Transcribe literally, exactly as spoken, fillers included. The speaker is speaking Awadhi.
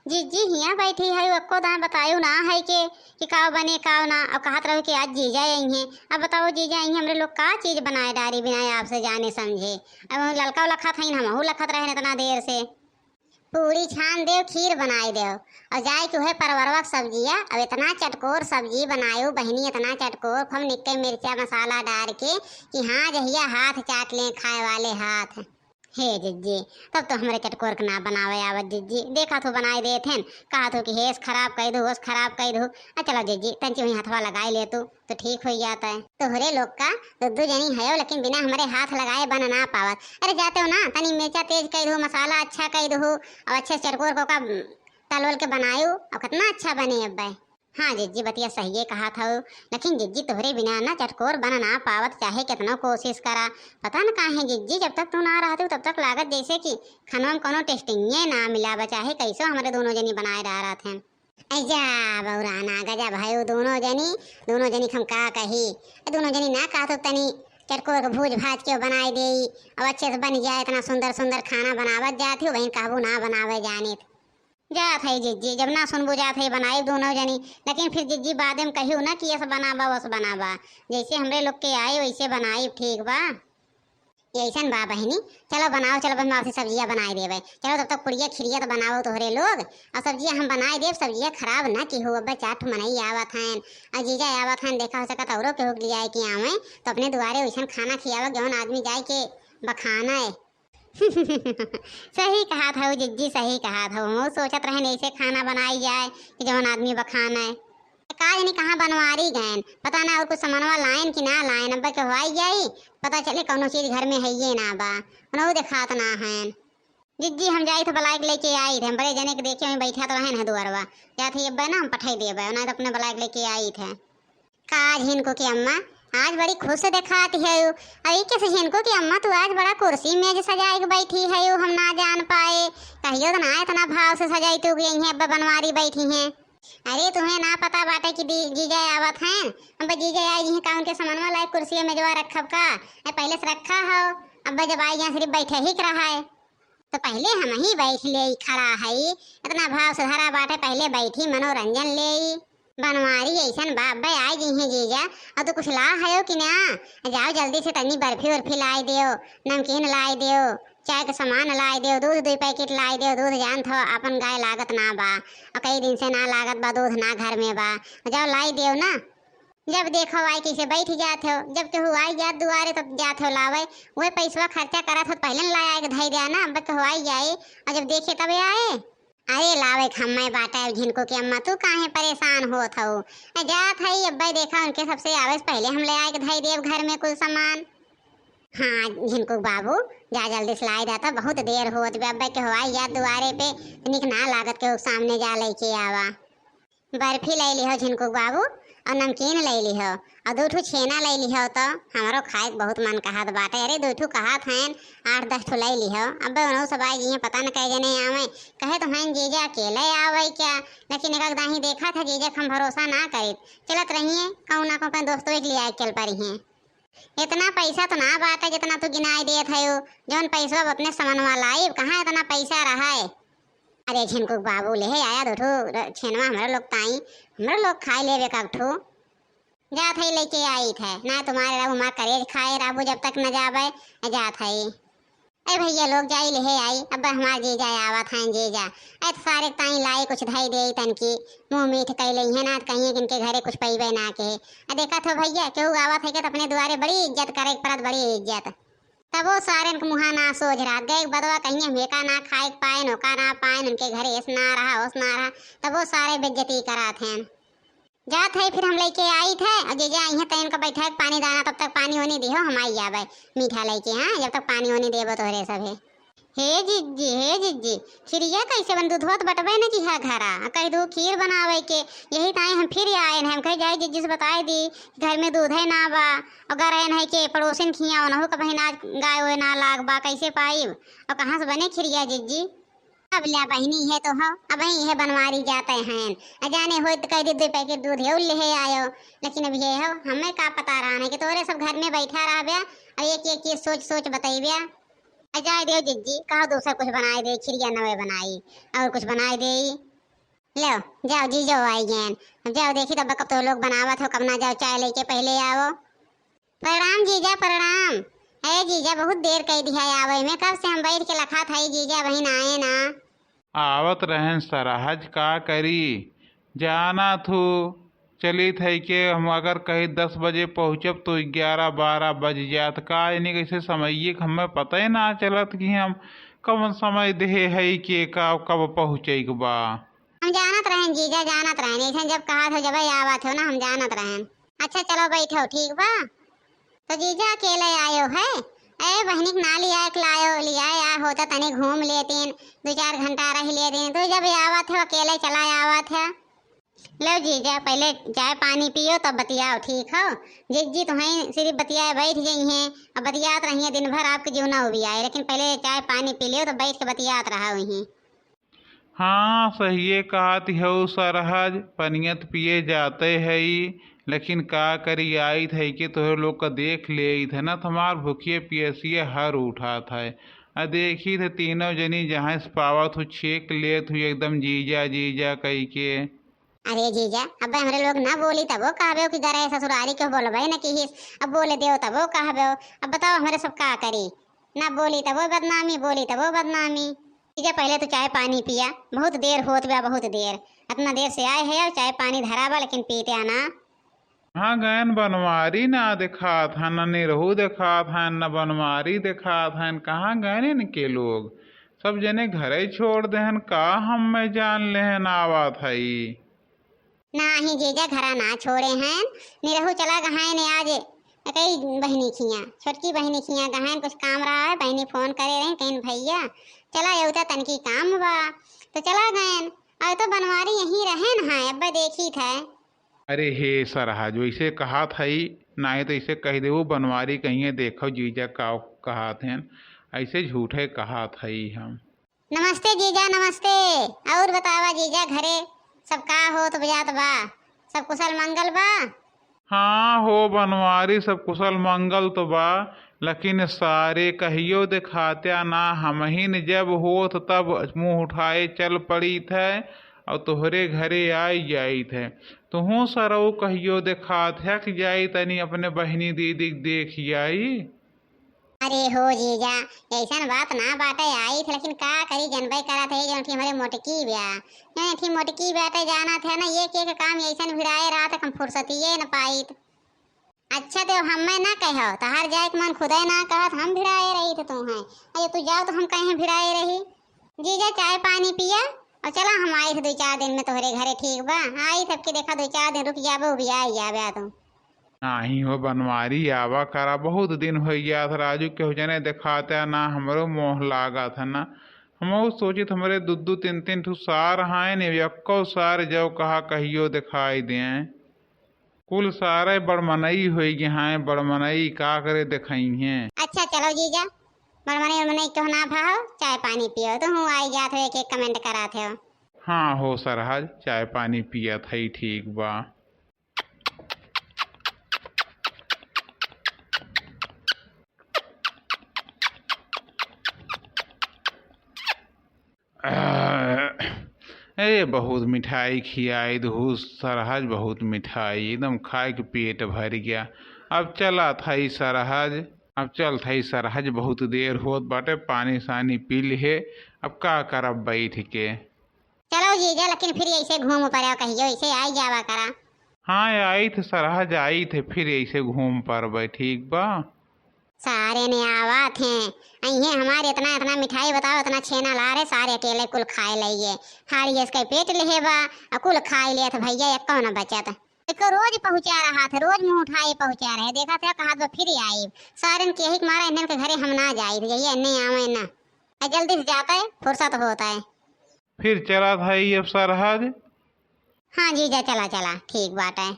जिज्जी हियाँ बैठी है, एक्को दाँय बतायो ना है के कि काव बने काव ना। अब कहत रहो कि आज जीजा अइहें। अब बताओ जीजा अइहें, हमरे लोग का चीज बनाए डारी बिना आपसे जाने समझे। अब ललका लखत हईन, हमहू लखत रहन इतना देर से। पूड़ी छान देव, खीर बनाई देव, और जाए के उहे परवरवा के सब्जिया। अब इतना चटकोर सब्जी बनायो बहिनी, इतना चटकोर, खूब निक्के मिर्चा मसाला डार के कि हाँ जहिया हाथ चाट लें खाए वाले हाथ। हे जिज्जी, तब तो हमरे चटकोर के ना बनावे आवत जिज्जी, देखा तो बनाई देत हन, कहा तो कि हेस खराब कई दू, होस खराब कई दू। आ चलो जिज्जी, तंची वहीं हथवा लगाई ले तू। तो ठीक हो जात है। तोहरे लोग का दू दू जनी हयो, लेकिन बिना हमरे हाथ लगाए बन ना पावत। अरे जाते हो ना, तनी मिर्चा तेज कई दो, मसाला अच्छा कई दो, अब अच्छे से चरकोर को का तल वल के बनायो, अब कितना अच्छा बने अब। हाँ जिज्जी, बतिया सहिए कहा था, लेकिन जिज्जी तोहरे बिना ना चटकोर बन ना पावत, चाहे कितनो कोशिश करा। पता न काहे जिज्जी, जब तक तू ना रहती तब तक लागत जैसे कि खानवा में कोनो टेस्टिंगे ना मिला बा, चाहे कैसो हमरे दोनों जनी बनाए डारत हैं। ऐ जा बौराना, गजब है उ दोनों जनी। दोनों जनी के हम का कही, ए दोनों जनी ना कहत हो तनी चटकोर के भूज भाज के बनाई देई, अब अच्छे से बन जाए, इतना सुंदर सुंदर खाना बनावत जात हो, बहिन कहबू ना बनावे जानित। जात है जिज्जी, जब ना सुनबू जात है बनाई दोनों जनी, लेकिन फिर जिज्जी बादे में कहियो ना कि ऐसा बनाबा वैसा बनाबा, जैसे हमरे लोग के आए वैसे बनाई, ठीक बा। ये ऐसन बा बहिनी, चलो बनाओ, चलो बस माँ से सब्जिया बनाए देवे। चलो तब तक पुड़िया खिरिया तो बनाओ तोहरे लोग, और सब्जिया हम बनाए देब, सब्जिया खराब ना की हो। अब चार ठो मनई आवत हैं, और जीजा आवत हैं, देखा हो सकत औरो केहू के लियाए के आवे, तो अपने दुआरे वैसन खाना खियावे, जौन आदमी जाए के बखाने। सही कहा था जिज्जी, सही कहा था। हम सोचत रहन ऐसे खाना बनाई जाए कि जौन आदमी बखाने। का जानी कहाँ बनवारी गएन, पता ना और कुछ सामानवा लाएन कि ना लाएन। अब के होई जाई, पता चले कौनो चीज घर में है ये ना बा, उनहु देखात ना हैं। जिज्जी हम जाई थे बलाइक लेके आई थे, हम बड़े जने के देखे वहीं बैठा तो रहन है दुआरवा, जात ही अब ना हम पठाई देबे, ना तो अपने बलाइक लेके आई थे। का झिनको की अम्मा, आज बड़ी खुश देखात है। अरे कैसे झिनको की अम्मा, तू आज बड़ा कुर्सी मेज सजाए के बैठी है, हम ना जान पाए, कहियो तो ना इतना भाव से सजाई तू कि यहीं अब बनवारी बैठी हैं। अरे तुम्हें ना पता बाटे कि दी-, जीजा आवत हैं। अब जीजा आई जी का उनके सामानवा लाए कुर्सी मेजवा रखब का? ए, पहले से रखा हो, अब जब आई यहाँ सिर्फ बैठे ही के रहा है। तो पहले हम ही बैठ ले खड़ा है, इतना भाव से धरा बाटे, पहले बैठी मनोरंजन ले। बनवारी ऐसन बाप बे आई जी हैं जीजा, और तो कुछ ला है कि ना? जाओ जल्दी से तनी बर्फी उर्फी लाई दियो, नमकीन लाई दियो, चाय के सामान लाई देव, दूध दुई पैकेट लाई देव, दूध जानत हो आपन गाय लागत ना बा, और कई दिन से ना लागत बा दूध, ना घर में बा, जाओ लाई देव ना। जब देखो आई कैसे बैठ जात हो, जब केहू आई जात दुआरे तब जात हो लावे, वह पैसवा खर्चा करत हो पहले न लाए आए के धई दिया ना, अब केहू आई जाए और जब देखे तबे आए। अरे लावे खम्मे बाटे झिनको के अम्मा, तू काहे परेशान होत हो? ए, जात है अब्बे, देखा उनके सबसे आवे से पहले हम ले आए के धई देव घर में कुल सामान। हाँ झिनकू बाबू, जा जल्दी से लाई दा, तो बहुत देर होत बा, अब्बे के हवाई यार दुआरे पे निक ना लागत के सामने जा लेके आवा। बर्फी ले लिहो झिनकू बाबू, और नमकीन ले लिहो, और दो ठो छेना ले लिहो, तो हमरो खाए के बहुत मन कहत बाटे। अरे दो ठो कहत हैं, आठ दस ठो ले लिहो। अब्बे उन्हों सब आई जिहे, पता न कै जने आवे, कहे तो हैं जीजा अकेले आवे क्या, लेकिन एक दाही देखा था जीजा के हम भरोसा ना करित, चलत रहिए कहूँ ना कहूँ अपने दोस्तों के लिए आए चल पड़ी हैं। इतना पैसा तो ना बाटे जितना तू गिनाई देत है, जौन पैसा अपने समनवा लाई, कहाँ इतना पैसा रहा है? अरे झिनकू बाबू ले आया दो ठो र-, छेनवा हमरो लोग ताई, हमरो लोग खाए लेवे का ठो। जात है लेके आई थे, ना तुम्हारे रहू हमार करेज खाए रहू जब तक न जावे, जात है। ए भैया लोग जाई ले आई, अब हमार जीजा आवत हैं जीजा। ए तो सारे ताई लाई कुछ धई दे तनकी, मुँह मीठ कई लई है ना, तो कहिए कि इनके घरे कुछ पइबे ना के। ए देखत हो भैया, केहू आवत है के तो अपने दुआरे बड़ी इज्जत करे के पड़त, बड़ी इज्जत। तबो सारे के मुँहा ना सोझ रहत, गए बदवा कहिए हम एका ना खाए के पाएन, ओका ना पाएन, उनके घरे एस ना रहा, ओस ना रहा, तबो सारे बेइज्जती करात हैं। जात है फिर हम लेके आई थे, और जे जे आई हैं तैन का बैठा के पानी दाना, तब तक पानी ओनी दिहो, हम आई जाबे मीठा लेके, हाँ, जब तक पानी ओनी देबो तोहरे सब है। हे जिज्जी, हे जिज्जी, खिरिया कैसे बन, दूधवा तो बटबे न किहा घरा, आ कह दू खीर बनावे के, यही ताई हम फिर आए हैं, हम कहे जाए जिज्जी से बताए दी, घर में दूध है ना बा, और गरैन है के पड़ोसिन खिया, उनहु का बहिन आज गाय ओए ना लाग बा, कैसे पाइब, और कहाँ से बने खिरिया जिज्जी? अब ल्या बहिनी है तो हो, अब ही है बनवारी जाते हैं। अजाने होई तो कह दी दो पैकेट दूध है, ले आयो। लेकिन अब ये हो, हमें का पता रहा नहीं कि तोरे सब घर में बैठा रह बे, अब एक एक चीज सोच सोच बताई बे। अजाए दे जिज्जी, कहो दूसर कुछ बनाए दे, खिरिया नवे बनाई, और कुछ बनाए दे। लो, जाओ जीजो आई गएन। अब जाओ देखी तब कब तो लोग बनावत हो, कब ना जाओ चाय लेके पहिले आओ। प्रणाम जीजा, प्रणाम। अरे जीजा, बहुत देर कई दिहा आवे में, कब से हम बैठ के लखात हई जीजा, बहिन आए ना। आवत रहेन सरहज, का करी, जाना थू, चलित है के हम अगर कही दस बजे पहुँचब तो ग्यारह बारह बज जात। का जानी कैसे समय के हमें पता ही ना चलत कि हम कौन समय देहे है के का कब पहुँचे के बा। हम जानत रहेन जीजा, जानत रहेन, ऐसे जब कहा था जब आवत हो ना, हम जानत रहेन। अच्छा चलो बैठो, ठीक बा। तो जीजा अकेले आयो है? ए बहिनी के ना लिया के लायो, लिया या होता तनी घूम लेतीन, दो चार घंटा रह लेतीन। तो जब आवत हो अकेले चला आवत है। लो जीजा पहले चाय पानी पियो तब बतियाओ, ठीक हो? जिज्जी तो हैं सिर्फ बतियाए बैठ गई हैं, अब बतियात रहिए दिन भर आपके जीवना उबियाए, लेकिन पहले चाय पानी पी लियो तो बैठ के बतियात रहा वहीं। हाँ, सहिए कहत हऊ सरहज, पनियत पिए जाते हई, लेकिन का करी, आइत है कि तोहरे लोग का देख लेइत है ना, तो हमार भूखिए पियसिए हर उठात है। आ देखी थे तीनों जनी जहाँ से पावत हूँ छेक लेत हूँ एकदम जीजा जीजा कही के। अरे जीजा, अब हमरे लोग ना बोली तबो कहबे कि गरे ससुरारी के बोलबे न किहिस, अब बोले देव तबो कहबे। अब बताओ हमरे सब का करी, ना बोली तबो बदनामी, बोली तबो बदनामी। ठीक है, पहले तो चाय पानी पिया, बहुत देर होत बा, बहुत देर, इतना देर से आए है और चाय पानी धरा बा, लेकिन पीते आना। कहाँ गएन बनवारी, ना देखात है, ना निरहू देखात है, ना बनवारी देखात है, कहाँ गएन इनके लोग? सब जने घरे छोड़ देहन का, हम मैं जान लेहन आवत हई। नाही जीजा, घरा ना छोड़े हैं, निरहू चला गहन आज कई बहिनी खिया, छोटकी बहिनी खिया गहन कुछ काम रहा है, बहिनी फोन करे रही, कहीं भैया चला एवता तनकी काम बा, तो चला गएन। और तो बनवारी यहीं रहे न है, अब्बे देखी थे। अरे हे सरहज, वैसे कहात हई, नाही तो ऐसे कह देबू बनवारी कहिए देखो जीजा का कहात हैं, ऐसे झूठे कहात हई हम। नमस्ते जीजा, नमस्ते। और बतावा जीजा, घरे सब का होत बजात बा? सब कुशल मंगल बा? हाँ हो बनवारी, सब कुशल मंगल तो बा, लेकिन सारे कहियो देखात्या ना, हमहिन जब होत तब मुँह उठाए चल पड़ीत है और तोहरे घरे आई जाइत है। तुहूँ सरऊ कहियो देखात है कि जाई तनी अपने बहिनी दीदी के देखि आई। अरे हो जीजा, ऐसन बात ना बाटे, आइत, लेकिन का करी, जनबे करत है, जौन ठी हमरे मोटकी ब्या, जौन ठी मोटकी बाटे, जानत है ना, एक एक काम ऐसन भिड़ाए रहत, हम फुर्सतिये न पाइत। अच्छा, तो हमें ना कहो, तहार जाए के मन खुदे ना कहत, हम भिड़ाए रही थे तू हैं। अरे तू जाओ तो हम कहे भिड़ाए रही। जीजा, चाय पानी पिया और चला, हम आइत दुई चार दिन में तोहरे घरे, ठीक बा? आइत सबके देखा, दुई चार दिन रुक जाबे, उबियाई जाबे तू। नाही हो बनवारी, आवा करा, बहुत दिन होइ गया था राजू, केहू जने देखात्या ना, हमरो मोह लागत है ना। हमहू सोचित हमरे दू दू तीन तीन ठू सार हैं, ने यक्को सार जौ कहा कहियो देखाई दें। कुल सारे बड़मनई होइ गए हैं, बड़मनई का करे देखई हैं। अच्छा चलो जीजा, बड़मनई उड़मनई केहू ना भाव, चाय पानी पियो, तो हूँ आई जात हो, एक एक comment करात हो। हाँ हो सरहज, चाय पानी पियत हई, ठीक बा। ए, बहुत मिठाई खियाई दहू सरहज, बहुत मिठाई, एकदम खाए के पेट भर गया। अब चला था ई सरहज, अब चल था ई सरहज, बहुत देर होत बाटे, पानी सानी पी लिहे, अब का करब बैठ के। चलो जीजा, लेकिन फिर ऐसे घूम पड़े कहियो, ऐसे आई जावा करा। हाँ, आई थे सरहज, आई थे, फिर ऐसे घूम परबे, ठीक बा। सारे ने आवत हैं, अइहें हमारे इतना, इतना मिठाई बताओ, इतना छेना ला रहे, सारे अकेले कुल खाए लइए। हाड़ी इसके पेट लेहे बा, आ कुल खाए लेत भैया, एको न बचत। एको रोज पहुँचा रहा था, रोज मुँह उठाए पहुँचा रहे, देखा था कहा तो फिर आई। सारे के यही के मारा इन्हन के घरे हम ना जाई, जइए इन्हें आवे ना। आ जल्दी से जाता है, फुर्सत होता है। फिर चला था ये अब सरहज। हाँ जीजा, चला, चला, ठीक बात है।